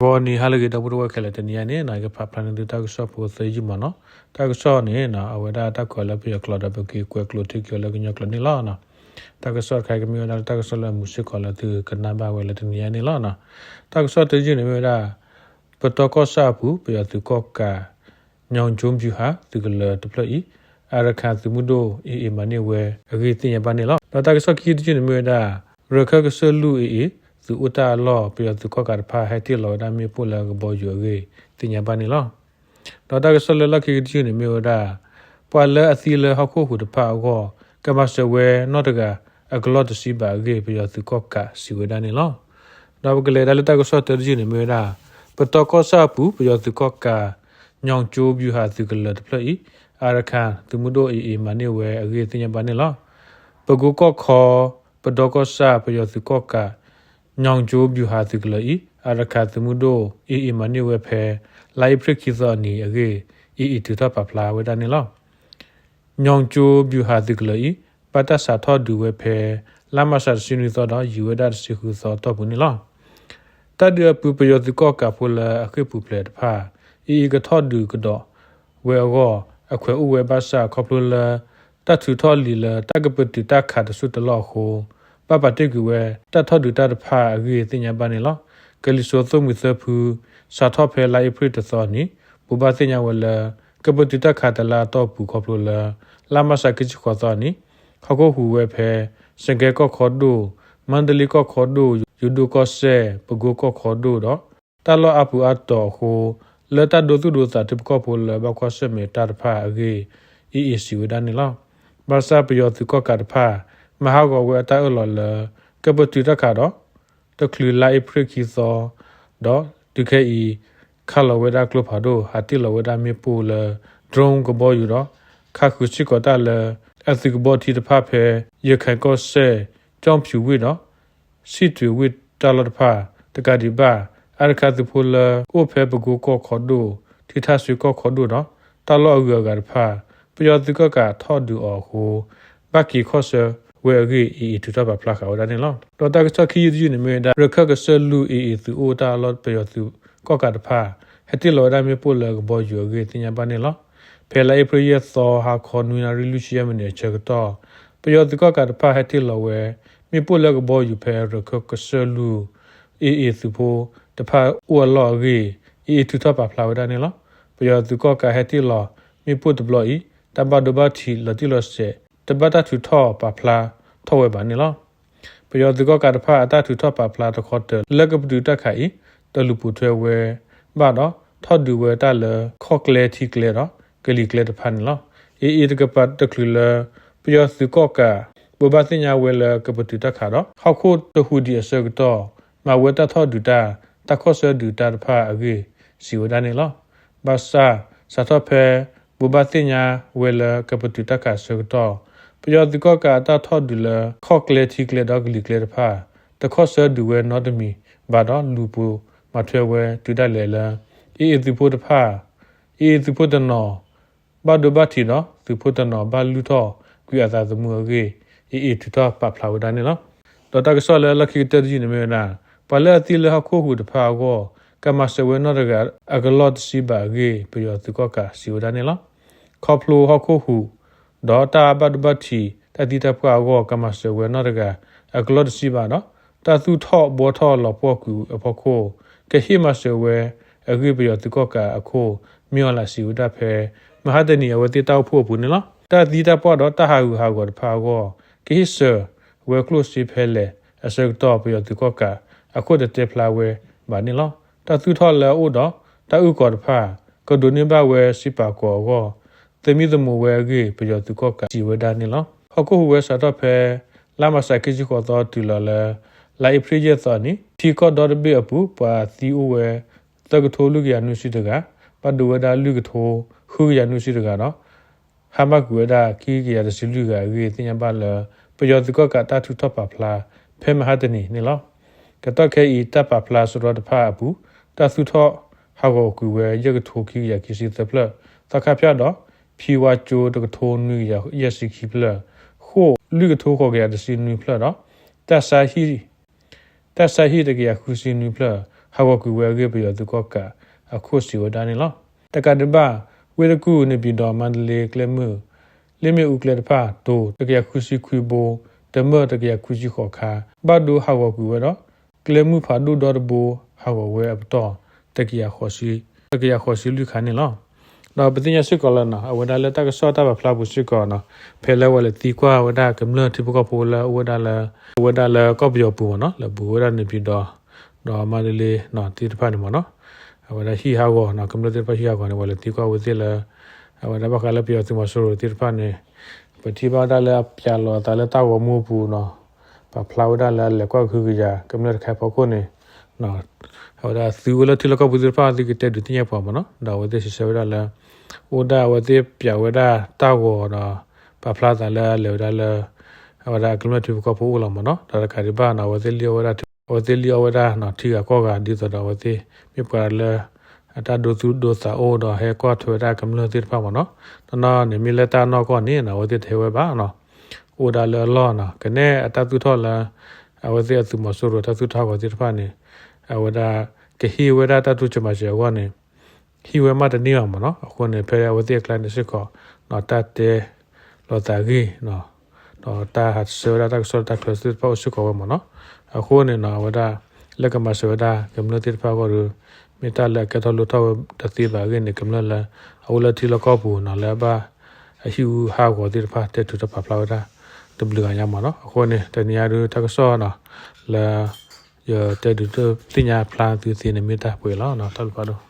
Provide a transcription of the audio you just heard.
ဂီၤနံၤဟါလၢအဂ့ၤ ဒီပုၢ်ဝဲၢ်ခဲလၢာ်, တနံၤအံၤန့ၣ် ယကဖးဖျါန့ၢ်သုတၢ်ကစီၣ်ဖိသၢယုၢ်မးနီၤ. တၢ်ကစီၣ်န့ၣ် အဝဲဒၣ်တၢ်ကွဲးအီၤလၢပယီၤကျိာ်ဒီး ပက့ၤကွဲးကျိာ်ထံက့ၤအီၤလၢကညီကျိာ်န့ၣ်လီၤ. တၢ်ကစီၣ်တခါအံၤကမ့ၢ်ဝဲဒၣ်လၢတၢ်ကစီၣ်လၢအမုာ်စ့ၢ်ကီးလၢသုကနၣ်ဘၣ်ဝဲလၢတနံၤအံၤန့ၣ်လီၤ. တၢ်ကစီၣ်တယုၢ်န့ၣ်မ့ၢ်ဝဲဒၣ် ပတီၢ်ကီၢ်ဆၣ်အပူၤ ပယီၤသုးကီၣ်ကး ညီကၠိဘျူးဟး သုးကလၢၤတဖျၢၣ်အံၤ အၤရခၣ်သုးမုၢ်ဒိၣ် AA မၤန့ၢ်ဝဲအဂ့ၢ်သ့ၣ်ညါဘၣ်န့ၣ်လီၤ. ဒီးတၢ်ကစီၣ်ခံတယုၢ်န့ၣ်မ့ၢ်ဝဲဒၣ် ရခၢၣ်ကစၢၢ်လွံၢ် AA သုးအိၣ်တၢ်အလီၢ် ပယီၤသုးကီၣ်ကးတဖၣ် ဟဲတ့ၢ်လီၤဝဲဒၣ်မ့ၣ်ပိၢ်လၢကဘီယူၤအဂ့ၢ်သ့ၣ်ညါဘၣ်န့ၣ်လီၤ. ဒီးတၢ်ကစီၣ်လၢလီၢ်ခံကတယုၢ်န့ၣ်မ့ၢ်ဝဲဒၣ် ပှၤလၢအသံလၢဟီၣ်ခိၣ်ဟူးတဖၣ်အဂီၢ် ကမၤစၢၤဝဲနီၢ်တဂၤ အကလီၢ်တဆံဘးအဂ့ၢ် ပယီၤသုးကီၣ်ကးစံးဝဲဒၣ်န့ၣ်လီၤ. ဒီးပကလဲၤဒၣ်လၢတၢ်ကစီၣ်တၢတယုၢ်န့ၣ်မ့ၢ်ဝဲဒၣ် ပတီၢ်ကီၢ်ဆၣ်အပူၤ ပယီၤသုးကီၣ်ကး ညီကၠိဘျူးဟး သုးကလၢၤတဖျၢၣ်အံၤ အၤရခၣ်သုးမုၢ်ဒိၣ် AA မၤန့ၢ်ဝဲအဂ့ၢ်သ့ၣ်ညါဘၣ်န့ၣ်လီၤ. ပကိကီၢ်ခီ ပတီၢ်ကီၢ်ဆၣ် ပယီၤသုးကီၣ်ကး ညီကၠိဘျူးဟးသုးကလၢၤအံၤ အၤရခၣ်သုးမုၢ်ဒိၣ် AA မၤန့ၢ်ဝဲဖဲ လါအ့ဖြ့ၣ်ခံသီအနံၤအဂ့ၢ် AA ထုးထီၣ်ပာ်ဖျါဝဲဒၣ်န့ၣ်လီၤ. ညီကၠိဘျူးဟးသုးကလၢၤအံၤ ဘၣ်တၢ်စးထီၣ်ဒုးဝဲဖဲ လါမၢ်ၡးတဆံနွံသီဒီး ယံာ်ဝဲဒၣ်တဆံဃုသီအတီၢ်ပူၤန့ၣ်လီၤ. တၢ်ဒုးအပူၤ ပယီၤသုးကီၣ်ကးဖိလၢအဃ့ၢ်ပူၤဖျဲးတဖၣ် AA ကထီၣ်ဒုးကဒီးဝဲအဂီၢ် အခွဲးအိၣ်ဝဲဘၣ်ဆၣ် ခီဖျိလၢ တၢ်ထုးထီၣ်လံာ်လၢတၢ်ကပတုာ်တၢ်ခးတစိၢ်တလီၢ်အဃိ ဘၣ်ပာ်တ့ၢ်ကွံာ်ဝဲ တၢ်ထီၣ်ဒုးတၢ်တဖၣ်အဂ့ၢ်သ့ၣ်ညါဘၣ်န့ၣ်လီၤ. ကလံၤစိးသိၣ်မှံၤသၢဖု စးထီၣ်ဖဲလါအ့ဖြ့ၣ်တသီအနံၤ ဘိးဘၣ်သ့ၣ်ညါဝဲလၢ ကပတုာ်တၢ်ခးတလါအတီၢ်ပူၤခီဖျိလၢ လါမၢ်ၡးခံဆံဃိးသီအနံၤ ဟီၣ်ခိၣ်ဟူးဝဲဖဲ စကဲကီၢ်ခီဒိၣ်, မၣ်တလ့ကီၢ်ခီဒိၣ်, ယိၤဒိၣ်ကီၢ်စဲၣ်, ပကိကီၢ်ခီဒိၣ်ဒီး တၢ်လီၢ်အါပူၤအါတီၤအဃိ လၢတၢ်ဒိသူၣ်ဒိသးထံဖိကီၢ်ဖိလၢဘၣ်ကွၢ်ဆၢၣ်မဲာ်တၢ်တဖၣ်အဂ့ၢ် AA စံးဝဲဒၣ်န့ၣ်လီၤ. ဘၣ်ဆၣ်ပယီၤသုးကီၣ်ကးတဖၣ် မၤဟးဂီၤဝဲအတၢ်အၢၣ်လီၤလၢ ကပတုာ်တၢ်ခးဒီး တချုးလါအ့ဖြ့ၣ်ခံသီ ဒီးတုၤခဲအံၤ ခးလီၤဝဲဒၣ်ကျိဖးဒိၣ် ဟးတ့ၢ်လီၤဝဲဒၣ်မ့ၣ်ပိၢ်လၢ drone ကဘီယူၤဒီး ခးဃုာ်စ့ၢ်ကီးတၢ်လၢ အသုးကဘီထံတဖၣ်ဖဲ ရခၢၣ်ကီၢ်စဲၣ် ကၠီၣ်ဖၠူးဝ့ၢ်ဒီး စံၣ်တွ့ၤဝ့ၢ်တၢ်လီၢ်တဖၣ် တကးဒံးဘၣ် အါတခါသုးဖိလၢအိၣ်ဖဲပကိကီၢ်ခီဒိၣ်, ထံထၣ်စွ့ကီၢ်ခီဒိၣ်ဒီး တၢ်လီၢ်အဂုၤအဂၤတဖၣ် ပယီၤသုးကီၣ်ကးထီၣ်ဒုးအီၤအဃိ ဘၣ်က့ၤခီၣ်ဆၢဝဲအဂ့ၢ် AA ထုးထီၣ်ပာ်ဖျါဃာ်ဝဲဒၣ်န့ၣ်လီၤ. ဒီးတၢ်ကစီၣ်ခံယုၢ်တယုၢ်န့ၣ်မ့ၢ်ဝဲဒၣ် ရခၢၣ်ကစၢၢ်လွံၢ် AA သုးအိၣ်တၢ်အလီၢ် ပယီၤသုးကီၣ်ကးတဖၣ် ဟဲတ့ၢ်လီၤဝဲဒၣ်မ့ၣ်ပိၢ်လၢကဘီယူၤအဂ့ၢ်သ့ၣ်ညါဘၣ်န့ၣ်လီၤ. ဖဲလါအ့ဖြ့ၣ်ယဲၢ်သီ ဟါခီနွံနၣ်ရံၣ်လွံၢ်ဆံယဲၢ်မံးနံးအဆၢကတီၢ် ပယီၤသုးကီၣ်ကးတဖၣ်ဟဲတ့ၢ်လီၤဝဲ မ့ၣ်ပိၢ်လၢကဘီယူၤဖဲရခၢၣ်ကစၢၢ်လွံၢ် AA သုးဖိတဖၣ်အိၣ်အလီၢ်အဂ့ၢ် AA ထုးထီၣ်ပာ်ဖျါဝဲဒၣ်န့ၣ်လီၤ. ပယီၤသုးကီၣ်ကးဟဲတ့ၢ်လီၤမ့ၣ်ပိၢ်တဘျီအံၤ တၢ်ဘၣ်ဒိဘၣ်ထံးလီၤတံၢ်လီၤဆဲး တဘၣ်တၢ်ထုးထီၣ်ပာ်ဖျါထီၣ်ဝဲဘၣ်န့ၣ်လီၤ. ပယီၤသုးကီၣ်ကးတဖၣ်အတၢ်ထုးထီၣ်ပာ်ဖျါတခီတၢၤလၢကပတုာ်တၢ်ခးအံၤ တလူၤပိာ်ထွဲဝဲဘၣ်ဒီး ထီၣ်ဒုးဝဲတၢ်လၢခီၣ်ကျဲထံကျဲဒီးကလံၤကျဲတဖၣ်န့ၣ်လီၤ. AA တကပၤတချုးလၢ ပယီၤသုးကီၣ်ကး ဘိးဘၣ်သ့ၣ်ညါဝဲလၢကပတုာ်တၢ်ခးဒီး ဟီၣ်ခိၣ်တဟူးဒံးအဆၢကတီၢ် မၤဝဲတၢ်ထီၣ်ဒုးတၢ် တၢ်ခီၣ်ဆၢဒုးတၢ်တဖၣ်အဂ့ၢ် စံးဝဲဒၣ်န့ၣ်လီၤ. ဘၣ်ဆၣ် စးထီၣ်ဖဲ ဘိးဘၣ်သ့ၣ်ညါဝဲလၢကပတုာ်တၢ်ခးအဆၢကတီၢ် ပယီၤသုးကီၣ်ကးအတၢ်ထီၣ်ဒုးလၢ ခီၣ်ကျဲထံကျဲဒီးကလံၤကျဲတဖၣ် တခီၣ်ဆၢဒုးဝဲနီတမံၤဘၣ်ဒီး လူၤပိာ်မၤထွဲဝဲတုၤဒၣ်လဲာ်လၢ AA သုးဖိတဖၣ် AA သုးဖိတနီၤ ဘၣ်ဒိဘၣ်ထံးဒီး သုးဖိတနီၤဘၣ်လုၢ်ထီၣ်ကွံာ်အသးသမူအဂ့ၢ် AA ထုးထီၣ်ပာ်ဖျါဝဲဒၣ်န့ၣ်လီၤ. ဒီးတၢ်ကစီၣ်လၢလီၢ်ခံကတၢၢ်တယုၢ်န့ၣ်မ့ၢ်ဝဲဒၣ် ပှၤလၢအသံလၢဟီၣ်ခိၣ်ဟူးတဖၣ်အဂီၢ် ကမၤစၢၤဝဲနီၢ်တဂၤ အကလီၢ်တဆံဘးအဂ့ၢ် ပယီၤသုးကီၣ်ကးစံးဝဲဒၣ်န့ၣ်လီၤ. ခီဖျိဟီၣ်ခိၣ်ဟူး ဒီးတၢ်ဘၣ်ဒိဘၣ်ထံး တၢ်သံတၢ်ပှၢ်အဂီၢ် ကမၤစၢၤဝဲနီၢ်တဂၤ အကလီၢ်တဆံဘးဒီး တၢ်သူၣ်ထီၣ်ဘှီထီၣ်လီၤပှီၢ်ကွံာ်အဖီခိၣ် ကဟ့ၣ်မၤစၢၤဝဲအဂ့ၢ် ပယီၤသုးကီၣ်ကးအခိၣ် မ့ၢ်အီၤလၢစံးဝဲဒၣ်ဖဲ မဟါတနံၤအဝဲသ့ၣ်တၢ်အိၣ်ဖှိၣ်အပူၤန့ၣ်လီၤ. တၢ်သံတၢ်ပှၢ်ဒီးတၢ်ဟးဂူာ်ဟးဂီၤတဖၣ်အဂီၢ် ကဟ့ၣ်ဆၢဝဲကျိၣ်စ့ဖဲလဲၣ်အဆၢကတီၢ် ပယီၤသုးကီၣ်ကးအခိၣ်တတဲဖျါဝဲဘၣ်န့ၣ်လီၤ. တၢ်သူၣ်ထီၣ်လၢအအိၣ်ဒီးတၢ်အုၣ်ကီၤတဖၣ် ကဒိးန့ၢ်ဘၣ်ဝဲစံးပာ်ကီၤအဂီၢ် သမံသမိးဝဲအဂ့ၢ် ပယီၤသုးကီၣ်ကးစံးဝဲဒၣ်န့ၣ်လီၤ. ဟီၣ်ခိၣ်ဟူးဝဲစးထီၣ်ဖဲ လါမၢ်ၡးခံဆံဃိးသီတုၤလီၤလၢ လါအ့ဖြ့ၣ်ယဲၢ်သီအနံၤ ထံကီၢ်ဒီတဘ့ၣ်အပူၤ ပှၤသံအိၣ်ဝဲ သၢကထိလွံၢ်ကယၤနွံဆံတဂၤ, ဘၣ်ဒိဝဲဒၣ်လွံၢ်ကထိဃုကယၤနွံဆံတဂၤဒီး ဟါမၢ်ကွံာ်ဝဲဒၣ်ခံကယၤတဆံလွံၢ်ဂၤအဂ့ၢ် သ့ၣ်ညါဘၣ်လၢ ပယီၤသုးကီၣ်ကးတၢ်ထုးထီၣ်ပာ်ဖျါ ဖဲမဟါတနံၤန့ၣ်လီၤ. ကတီၢ်ခဲအံၤ တၢ်ပာ်ဖျါစရီတဖၣ်အပူၤ တၢ်သူၣ်ထီၣ်ဟးဂီၤကွံာ်ဝဲ ယဲၢ်ကထိခံကယၤခံဆံသၢဖျၢၣ်, သီခါဖၠၣ်ဒီး ဖံဝါကၠိတကထိနွံကယၤယဲၢ်ဆံခံဖျၢၣ်, ဃိၣ်လွံၢ်ကထိဃိးကယၤတဆံနွံဖျၢၣ်ဒီး တၢ်ဆါဟံၣ် တၢ်ဆါဟံၣ်တကယၤဃုဆံနွံဖျၢၣ်, ဟးဂီၤကွံာ်ဝဲအဂ့ၢ် ပယီၤသုးကီၣ်ကးအခိၣ်စံးဝဲဒၣ်န့ၣ်လီၤ. တကးဒံးဘၣ် ဝ့ၢ်တကူၣ် န့ၣ်ပၠံၤဒီး မါတလ့ကျဲမုၢ် လ့ၣ်မ့ၣ်အူကျဲတဖၣ် တိၤ တကယၤဃုဆံခွံဘိ, တမၢၣ် တကယၤဃုဆံဃိးခါ ဘၣ်ဒိဟးဂီၤကွံာ်ဝဲဒီး ကျဲမုၢ်ဖးဒိၣ်ဒီတဘိ ဟးဂီၤဝဲအပတီၢ် တကယၤဃိးဆံလွံၢ်ခါန့ၣ်လီၤ. ဒီးပသ့ၣ်ညါစ့ၢ်ကီးလၢနီၤ အဝဲဒၣ်လၢတၢ်ကစီၣ်တၢ်ပာ်ဖျါပူၤစ့ၢ်ကီးနီၤ ဖဲလၢဝဲလဲၤသံကွၢ်ဝဲဒၣ်ကမျၢၢ်ထံဖိကီၢ်ဖိလၢအအိၣ်ဝဲဒၣ်လၢ အဝဲဒၣ်လၢကီၢ်ပယီၤပူၤမ့ၢ်နီၤ လၢဘူးဝဲဒၣ်န့ၣ်ပၠံၤဒီး ဒီးမါတလ့နီၤ သ့ၣ်တဖၣ်န့ၣ်မ့ၢ်နီၤ အဝဲဒၣ်ဟံၣ်ဟးဂီၤနီၤ ကမျၢၢ်သ့ၣ်တဖၣ်ဟံၣ်ဟးဂီၤန့ၣ် ဝဲလဲၤသံကွၢ်ဝဲသ့ၣ်လၢ အဝဲဒၣ်ဘၣ်ဃးလၢပယီၤသုးမီၤစိရိၤသ့ၣ်တဖၣ်န့ၣ် ပထံၣ်ဘၣ်ဝဲဒၣ်လၢအပၠးလီၤအသးလၢတၢ်ဂီၤမူအပူၤနီၤ ပာ်ဖျါဝဲဒၣ်လၢအလဲၤကွၢ်ကဟုကယာ် ကမျၢၢ်တခါအဖီခိၣ်န့ၣ် အဝဲဒၣ်သုးအိၣ်လၢထံလီၢ်ကီၢ်ပူၤသ့ၣ်တဖၣ် သုကတဲဒုးသ့ၣ်ညါပှၤမ့ၢ်နီၤ ဒီးအဝဲသ့ၣ်စံးဆၢဝဲဒၣ်လၢ အိၣ်ဒၣ်အဝဲသ့ၣ်ပၠးဝဲဒၣ်တၢ်ဂီၤဒီး ပာ်ဖျါသးလၢအလဲၤဝဲဒၣ်လၢ အဝဲဒၣ်ကမျၢၢ်ထံဖိကီၢ်ဖိအိၣ်လီၤမ့ၢ်နီၤ ဒီးတကးဒံးဘၣ်နီၤ အဝဲသ့ၣ်လံၣ်အီၣ်ဝဲဒၣ် အဝဲသ့ၣ်လံၣ်အီၣ်ဝဲဒၣ်ထံဂၤကီၢ်ဂၤ ဒ်သိးဒီးအဝဲသ့ၣ် မ့ၢ်ပှၤလၢ အတၢ်ဒိသူၣ်ဒိသးအိၣ်ဒီးဟဲကွၢ်ထွဲဝဲဒၣ်ကမျၢၢ်သ့ၣ်တဖၣ်မ့ၢ်နီၤ နီၢ်နီၢ်န့ၣ် မ့ၢ်လၢတၢ်နီၢ်ကီၢ်န့ၣ်နီၤ အဝဲသ့ၣ်တဟဲဝဲဘၣ်နီၤ အိၣ်ဒၣ်လၢအလီၢ်နီၤ ကနဲအတၢ်သူၣ်ထီၣ်လၢ အဝဲသ့ၣ်အသုးမီၤစိရိၤတၢ်သူၣ်ထီၣ်ဂီၤသ့ၣ်တဖၣ်န့ၣ် အဝဲဒၣ် ကဟ့ၣ်ဝဲဒၣ်တၢ်တိစၢၤမၤစၢၤအဂီၢ်န့ၣ် ဟ့ၣ်ဝဲမးတန့ၢ်ဘၣ်မ့ၢ်နီၤ အဃိန့ၣ် ဖဲအဝဲသ့ၣ်အကျါန့ၣ်စ့ၢ်ကီး တၢ်တဲ လီၤသးဂ့ၢ် ဒီးတၢ်ဟးဆှဲဝဲဒၣ်တၢ်ကစီၣ်တၢ်ချၢသ့ၣ်တဖၣ်အိၣ်စ့ၢ်ကီးဝဲမ့ၢ်နီၤ အဃိန့ၣ်နီၤ အဝဲဒၣ် လၢကမၤစၢၤဝဲဒၣ်ကမျၢၢ်သ့ၣ်တဖၣ်အဂီၢ်ဒီး မ့ၢ်တၢ်လၢအကဲထီၣ်လိၣ်ထီၣ်ဝဲတသ့ဘၣ်အဂ့ၢ်န့ၣ် ကမျၢၢ်လၢ အအိၣ်လၢထံလီၢ်ကီၢ်ပူၤနီၤ လၢအဘၣ် အဟံၣ်အူဟးဂီၤသ့ၣ်တဖၣ် တဲထုးတၢ်ပာ်ဖျါဝဲဒၣ် တဘျုးဂၤညါမ့ၢ်နီၤ အဃိန့ၣ် တနံၤအံၤဒုးတၢ်ကစီၣ်နီၤ လၢ ယတဲဒုးသ့ၣ်ညါဖျါသုသ့န့ၣ် မ့ၢ်တၢ်ပှဲၤလီၤ တၢ်ဘျုးဖးဒိၣ်